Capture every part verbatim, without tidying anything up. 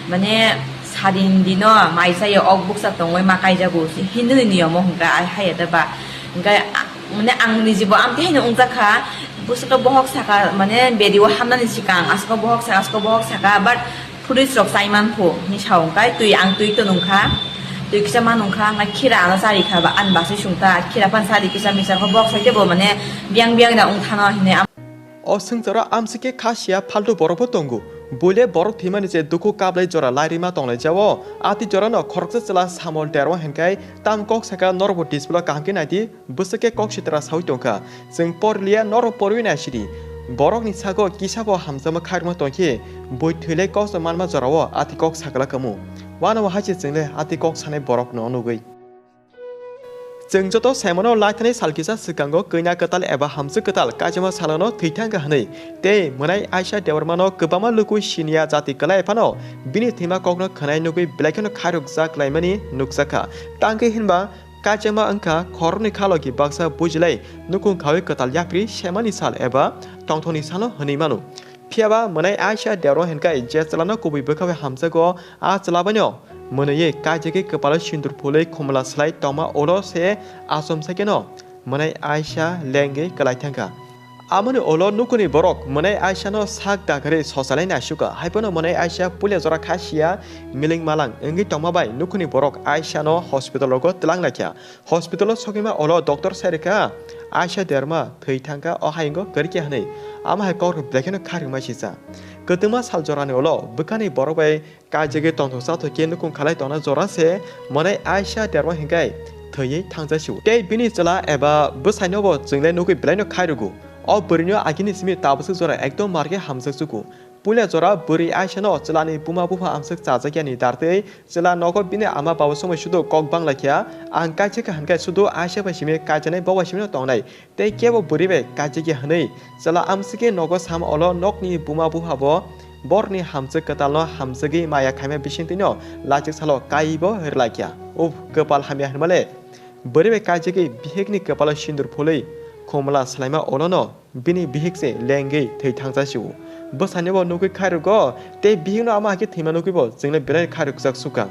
Mane sadin dino mai chaya ok bukcha tongwi ma kaijago, Hindu ni niyomo hwnkha ai haya da ba. Hwnkhe a-, mane ang nijibo amtwi haino wngjakha, bwswkhe bohok saka mane bedi o hamnani swkang aswk bohok saka, aswk bohok saka, but fruits rok chai manphu hinwi sa hwnkhe twi ang twi to nungkha, twi kisa ma nungkha, hwnkhe khira ano charikha ba ani basai sungkha, khira phan sadi kisa misa khe bohok saikhe bo mane biyang biyang da wngthano hinwi. O swngcharo amsike kha siya phaltu borokbo tongo. Buile borok thwimani je dukhu kablai jora lairima tonglaijao. Ati jorano khoroksa chwla Samol Derma hinkhai tam kok saka norokbo display kaham khe naidi, bwswk khe kok sitra sawi tongkha. Chwng porliya norok porwi naisidi. Borokni sago kisabo hamjakma khairokma tongkhe bui thwilai kok manma jorao ati kok sakla kamu. Wano hai se chwngle ati kok sanai borokno nugwi. Chwng joto saimano laithani sal kisa swkango kanya kwtal eba hamjwk kwtal kaijakma salano thwi thangkha hwnwi tei mwnai Aisha Debbarmano kwbangma luku siniya jati kwlai phano bini thwima kokno khwnai nugwi belai kheno khairokjak laimani nukjakha. Tangkhe hinba kaijakma wngkha khoroknwi khalogi baksa bujilai nukhung khawi kwtal yapri semani sal eba tongthokni salo hwnwi mano. Phiyaba mwnai Aisha Debbarma hinkhai je chwlano kubui bwkha bai hamjago, a chwla baino mwnwi kaijagwi kwpalo sindur phulwi khumla slai tongma ulo se achomsaikeno mwnai Aisha lengwi kwlai thangkha. Amoni ulo nukhungni borok mwnai Aishano sak dagarwi sochalai naisukha. Haiphano mwnai Aisha puila jora kha siya miling malang wngwi tongma bai nukhungni borok Aishano hospital rogo twlang laikha. Hospital o sokima ulo doctor sai rwkha, Aisha Debbarma thwi thangkha, o hayungo kwrwikya hwnwi. Amo hai kok rok belai kheno kharwngma sijak. Kwtwma sal jorani ulo bwkhani borok bai kaijagwi tongthok chathok khe nukhung khalai tongna jora se mwnai Aisha Debbarma hinkhai thwiwi thangjak sio. Tei bini chwla eba bwsaino bo chwngle nugwi belaino khairwgo. O bwrwino agini simi tabaswk jora ekdom mar khe hamjak chugo. Puila jora bwrwi Aisha no chwlani buma bupha amswk chajakya ni dartwi chwla nogo bini ama baba somoi sudu kok banglaikha, ang kaisa kha hwnkhe sudu Aisha bai simi kaijaknai bo bai simi no tongnai. Tei kebo bwrwi bai kaijakya hwnwi chwla amswkhe nogo sama ulo nokni buma bupha bo borni hamjwk kwtalno hamjagwi maya khaima bisingtwino lachik salo kaibo rwlaikha. Uf, kwpal hamya hwnmale. Bwrwi bai kaijagwi bihikni kwpalo sindur phulwi khumla swlaima ulono bini bihik se lengwi thwi thangsa sio. Bwsaino bo nugwi khairwgo tei bihikno ama hakhe thwima nugwi bo chwngle belai khairwkjak sukha.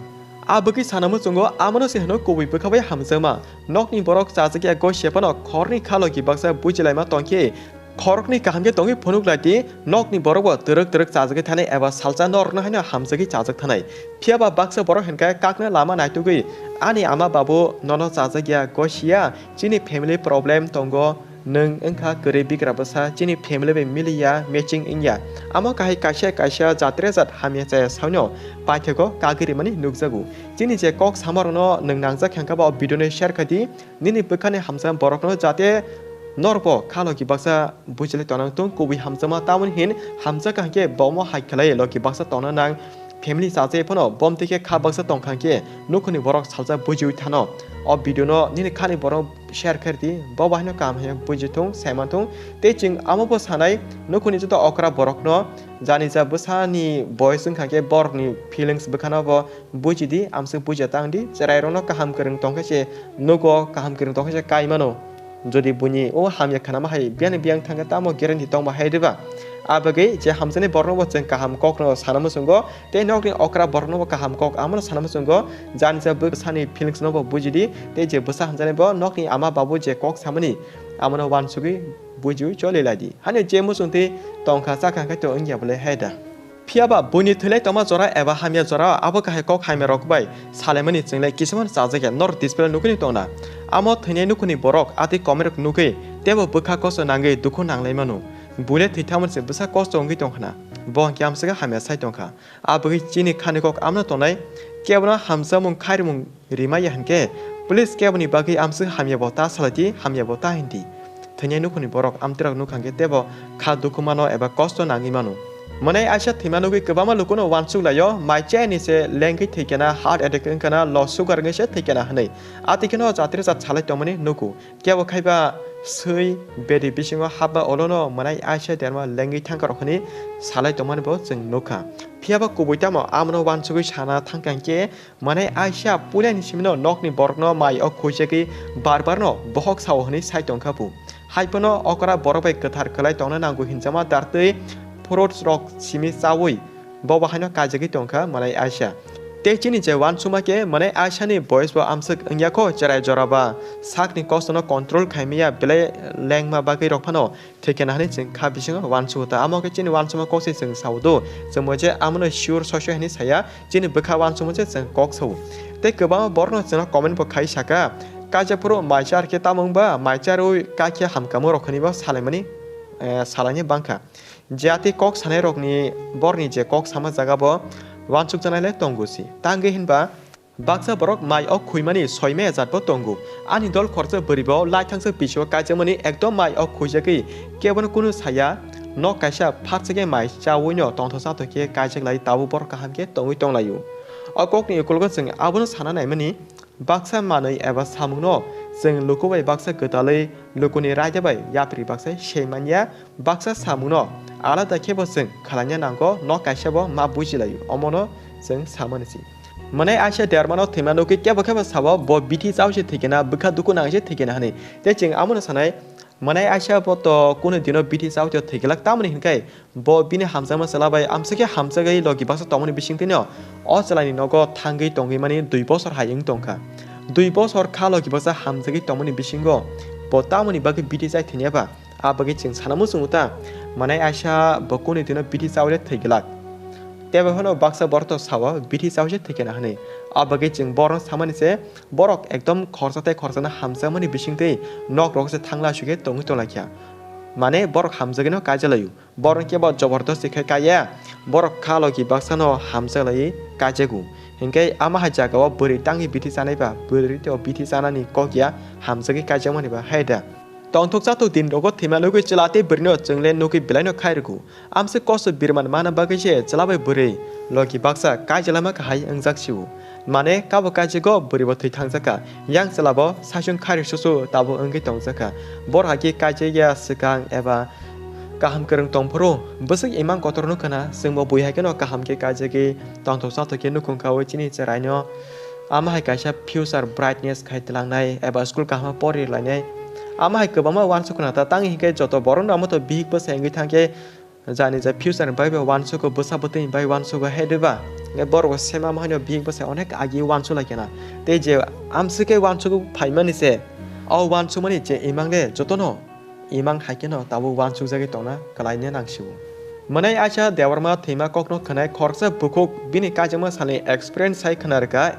A bwkhi sana muchungo amano se hwno kubui bwkha bai hamjakma. Nokni borok chajakya goi sephano khoroknwi khalogi baksa bujilaima tongkhe khoroknwi kaham khe tongwi phunuk lai di, nokni borok bo twrwk twrwk chajagwi thanai eba salsa norokno haino hamjagwi chajak thanai. Phiyaba baksa borok hinkhe kakno lama naitugwi, "Ani ama babu nono chajak ya, gosiya, chini family problem tongo, nwng wngkha kwrwi bigra bwsa, chini family bai miliya, matching wngya." Amo kahai kaisa kaisa jatre jat hamya chaya saino paithago kagwi rimani nukjago. Chini je kok samarokno nwng nangjak khe hwnkhe bo video no share khai di. Nini bwkhani hamjakma borokno jate norokbo khalogi baksa bujilai tongna wngthung, kubui hamjakma tamoni hin hamjak kha hwnkhe bomo hai khlai logi baksa tongna nang. Family chajakya phano bom twi khe kha baksa tongkha hwnkhe nukhungni borok salsa bujiwi thano. O video no nini khani borok share khairdi, bo bahaino kaham hwnwi bujithung, saimanthung. Tei chwng amo bo sanai nukhungni joto okra borokno jani ja bwsani voice wngkha hwnkhe borokni feelings bwkhano bo bujidi, amswk buja tang di, chwrairokno kaham kwrwng tongkhe se nugo, kaham kwrwng tongkhe se kai mano. Jodi buini o hamya khanama hai biyang biyang thangkhe tamo guarantee tongma hai diba? A bagwi je hamjaknai borokno bo chwng kaham kokno sana muchungo, tei nokni okra borokno bo kaham kok amano sana muchungo, jani ja bwsani feelings no bo bujidi, tei je bwsa hamjaknai bo nokni ama babu je kok samani amano uansugwi bujiwi choli lai di. Hani je muchungtwi tongkha chakha khe to wngya bole hai da. Phiyaba buini thwilai tongma jora eba hamya jora abo kahai kok hamya rok bai salaimani chwnglai kisamano chajakya nor display nugwi tongna. Amo thwinai nukhungni borok atwi komirok nugwi teibo bwkha kosto nangwi dukhu nanglaimano. Buile thwi thangmani se bwsa kosto wngwi tongkhna. Bo hwnkhe amswkhe hamya sai tongkha. Abagwi chini khani kok amno tongnai kebono hamjakmung khairokmung rimaya hinkhe, please keboni bagwi amswk hamyabo ta salaidi, hamyabo ta hindi. Thwinai nukhungni borok amtwirok nukha hinkhe teibo kha dukhu mano eba kosto nangwi mano. Mwnai Aisha thwima nugwi kwbangma lukuno uansuk laio, mai chayani se lengwi thwikena, heart attack wngkana, lo sugar wngwi se thwikena hwnwi. Atikheno jatri jat salai tongmani nugo. Kebo khaiba swi bedi bisingo hapba olono mwnai Aisha derma lengwi thangkarok hwnwi salai tongmani bo chwng nukha. Phiyaba kubui tamo amono uansugwi sana thangkha hinkhe, mwnai Aisha puilani simino nokni borokno mai o khuijagwi bar barno bohok sao hwnwi sai tongkha bo. Haiphano okra borok bai kwthar kwlai tongna nango hinjakma dartwi fruits rok simi chaui Bo bahaino kaijagwi tongkha Manai Aisha. Tei chini je uansukma khe Manai Aisha ni boyes bo amswk wngya kho, cherai jora ba sakni kosto no control khaimaya belai lengma bagwi rok phano thwikena hwnwi chwng kha bisingo uansukgo ta. Amo khe chini uansukma kok se chwng sao do, chwng bo je amono sure soi soi hwnwi saya, chini bwkha uansukma se chwng kok sao. Tei kwbangma borok no chwngno comment bo khai saka, kaisa phuru mai char khe tamo wngba, mai charwi kakhe hamkamo rok hwnwi bo salaimani, eh, salaini bangkha. Jati kok sanai rokni borni je kok sama jaga bo uansukjaknai le tongo si. Tangwi hinba baksa borok mai ok khuimani soime jat bo tongo. Ani dol khorsa bwrwi bo lai thangsa piso kaijakmani ekdom mai ok khuijagwi kebono kunu saya, nok kaisa phatsake mai chawi no tongtho chathok khe kaijak lai tabuk borok kaham khe tongwi tonglaio. O kokni ukulgo chwng abono sana naimani, baksa manwi eba samungno chwng luku bai baksa kwtalwi, lukuni raida bai yapri baksa se manya, baksa samungno alada khe bo chwng khlaina nango, nok kaisa bo ma bujilaio, omono chwng samani si. Manai Aisha dermano thwima nugwi kebo kebo sao bo bithi chao se thwikena, bwkha duku nang se thwikena hwnwi. Tei chwng amono sanai, Manai Aisha bo to kunu dino bithi chao tei thwiglak, tamoni hinkhai bo bini hamjakma chwla bai amswkhe hamjagwi logi baksa tongmani bisingtwino o chwlaini nogo thangwi tongwi mani dui bosor hai wng tongkha. Dui bosor kha logi baksa hamjagwi tongmani bisingo bo tamoni bagwi bithi chai thwinai ba? A bagwi chwng sana muchungo ta, Manai Aisha bo kunu dino bithi chaole thwiglak. Tei bo phano baksa borok to sao bithi chaose thwikena hwnwi. A bagwi chwng borokno samani se, borok ekdom khorsa tei khorsano hamjakmani bisingtwi nok rok se thangla asukhe tongwi tonglaikha. Mane borok hamjagwino kaijalaio. Borok kebo jobordosti khai kaiya, borok kha logi baksano hamjaklaiwi kaijago. Hinkhe ama hai jagao bwrwi tangwi bithi chanai ba, bwrwi tei o bithi chanani kok ya, hamjagwi kaijakmani ba hai da. Tongthok chathok din rogo thwima nugwi chwla tei bwrwino chwngle nugwi belaino khai rwgo. Amswk kosto birman mana bagwi se chwla bai bwrwi logi baksa kaijalama kahai wngjak sio. Mane kabo kaijago bwrwi bo thwi thangjakha. Yang chwla bo saichung khari susu tabuk wngwi tongjakha. Bor hai khe kaijakya swkang eba kaham kwrwng tongphuru bwswk imang kotorno khna chwngbo bui hai kheno kaham khe kaijagwi tongthok chathok khe nukhung khaui chini chwraino. Ama hai kaisa future brightness khai tlangnai eba school kaham pori lainai. Ama hai kwbangma uansuk khna ta tang hinkhe joto borokno amo to bihik bwsai wngwi thangkhe jani ja future ni bagwi uansukgo bwsa bwtwi ni bagwi uansukgo hai diba? Borok sema ma haino bihik bwsai onek agi uansuk lai khna. Tei je amswk khe uansuk phaimani se o uansukmani je imang le jotono imang hai kheno tabuk uansukjagwi tongna kwlaina nangsio. Mwnai Aisha Debbarma thwima kokno khwnai khoroksa bukhuk bini kaijakma salni experience sai khna rwkha.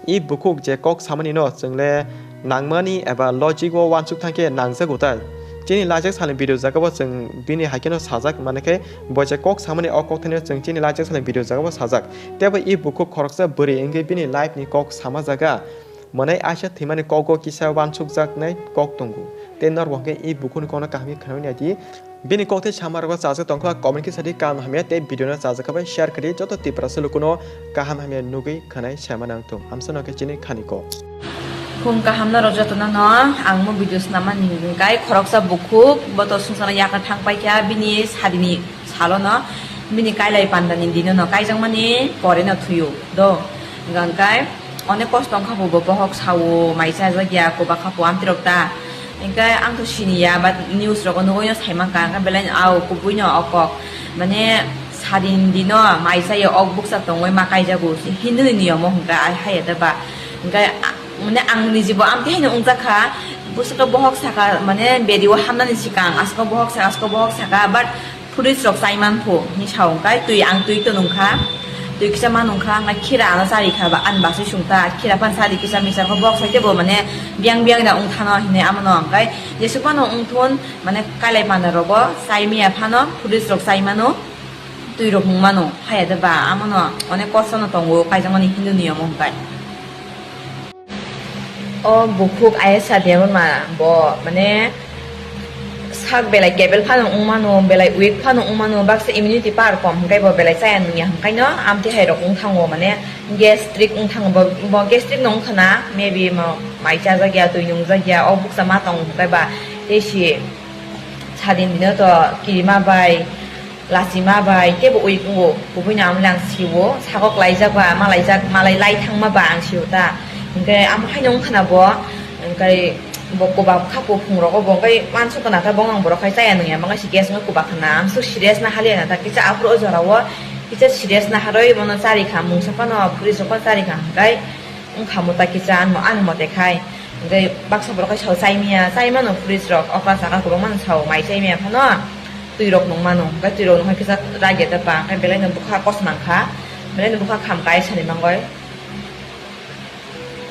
I bukhuk je kok samani no chwngle nangmani eba logic o uansuk thangkhe nangjago ta. Chini lajak salni video jagao chwng bini hai kheno sajak, mane khe bo je kok samani o kok thani chwng chini lajak salni video jagao sajak. Tebo i bukhuk khoroksa bwrwi wngwi bini life ni kok sama jaga. Mwnai Aisha thwimani kogo kisa uansukjaknai kok tongo. Tei norbo hwnkhe i bukhukni kokno kaham khe khwnai nai di. Bini kok tei sama rokno chajak tongkha comment khe sadi kaham hamya tei video no chajak khabai share khadi joto Tiprasa lukuno kaham hamya nugwi khwnai sama nangthung. Amsano khe chini khani kok. Khum kaham norok jotono no ang mo video snamani hwnkai khoroksa bukhuk bo to sungsano yakar thang paikha bini sadini salono bini kailai pandani dinono kaijakmani poreno thuio do hwnkha hwnkhe. Onek kosto wngkha bo, bo bohok sao, mai chajak ya, koba kha bo amtwi rok ta. Hingke ang to sini ya, but news rogo nugui no sai mankha, hingke belai no ao kubui no o kok. Mane sadin dino mai chaya ok bukcha tongoi ma kaijago, Hindu ni niyom o hingke ai haya da ba. Hingke, a, mane ang ni jibo amtwi haino wngjakha, bwswk bohok saka, mane bedi o hamnani sikang, aswk bohok saka, aswk bohok saka, but Police rok chai man pho, hinwi sa o hwnkhe twi ang twi to nung kha, twi kisa ma nung kha, hwnkhe khira ano chari kha ba, ani bwsai sung ta, khira phano chari kisa misa khe bok sai tebo mane biyang biyang da wng thano hinwi amo no hwnkhe jesuk phano wng thun mane kailai panda rogo chai maya phano police rok chai mano, twi rok nung mano, haya de ba amo no onek kosto no tongo kaijakmani Hindu niyom o hwnkhe. O bukhuk Ayesha Debbarma bo mane sak belai kebel phano wngmano, belai weak phano wngmano, baksa immunity power kom hwnkhe bo belai chaya nungya hwnkhaino amtwi hai rok wng thango, mane gastric wng thango bo, bo gastric no wng khna, maybe mo mai chajak ya, twi nungjak ya, o buksa ma tong hwnkhe ba tei si sadin dino to kirima bai, lachima bai tebo ui tongo, kubui no amle ang sio, sago klaijak ba, malaijak, malai lai thangma ba ang sio ta. Hingke amo haino wngkha na bo, hingke bo koba kha bo phung rogo bo, hingke manso kana ta bong ang borok hai chaya nungya, mangai si gas no koba khana, ang so serious na haliya na ta, kisa aphuru o jora o Kisa serious na harwi bono chari kha, mungsa phano police rok phano chari kha, hwnkhe wngkha mo ta kisa ano, ano mote khai. Hwnkhe baksa borok khai sao chai maya, chai mano police rok, okra saka kwbangma no sao, mai chai maya phano twi rok nung mano, hwnkhe twi rok nung khe kisa ragya ta ba, hwnkhe belai no bwkha kos mang kha, belai no bwkha kham kai sani mangoi.